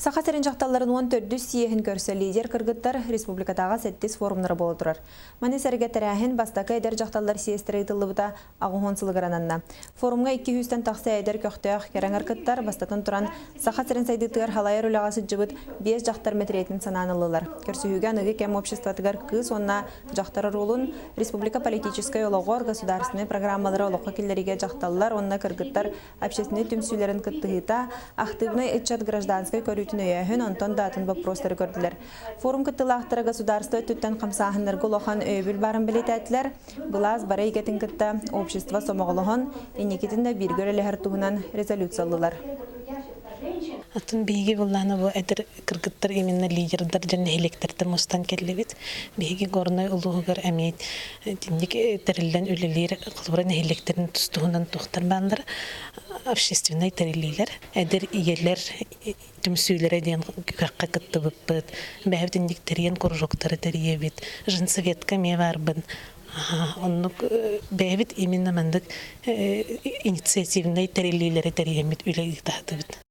Саха сирин дьахталларын 14-үс съеһин көрсө лидер кыргыттар республикатааҕы сэттис форумнара буола турар. Маны сэргэ тэрээһин бастакы эдэр дьахталлар съезтэрэ ыытыллыбыта 80 сылыгар ананна. Форумҥа 200-тэн тахса эдэр көхтөөх кэрэҥ кыттар, бастатан туран, Саха сирин сайдыытыгар халайар үлэҕэ сылдьыбыт биэс дьахтар мэтириэтин санаан ыллылар. Көрсүһүүгэ аныгы кэм обществотыгар кыыс уонна дьахтар оруолун республика политическай олоҕор государственнай программалары олоххо киллэриигэ дьахталлар уонна кыргыттар общественнай түмсүүлэрин кыттыһыыта, актыыбынай ыччат гражданскай көрүүтүн өйөөһүн, онтон да атын боппуруостары көрдүлэр. Форум кыттыылаахтара государство өттүттэн хамсааһыннарга улахан өйөбүл баарын бэлиэтээтилэр. Былаас бары эйгэтин кытта общество сомоҕолоһон, инникитин да бииргэ үлэлэһэр туһунан резолюция ыллылар. Атын биһиги былаана бу эдэр кыргыттар именно лидердар дьон нэһилиэктэртэн мустан кэллибит. Биһиги Горнай улууһугар эмиэ итинник тэриллэн үлэлиир холобура нэһилиэктэрин тустуһунан туохтар бааллар общественнай тэриллиилэр, эдэр ийэлэр түмсүүлэрэ диэн күрэххэ кыттыбыппыт. Бэйэбит инник тэрийэн кружоктары тэрийэбит. Женсоветка эмиэ баарбын. Оннук бэйэбит именно маннык инициативнай тэриллиилэри тэрийэммит үлэ ыытаатыбыт.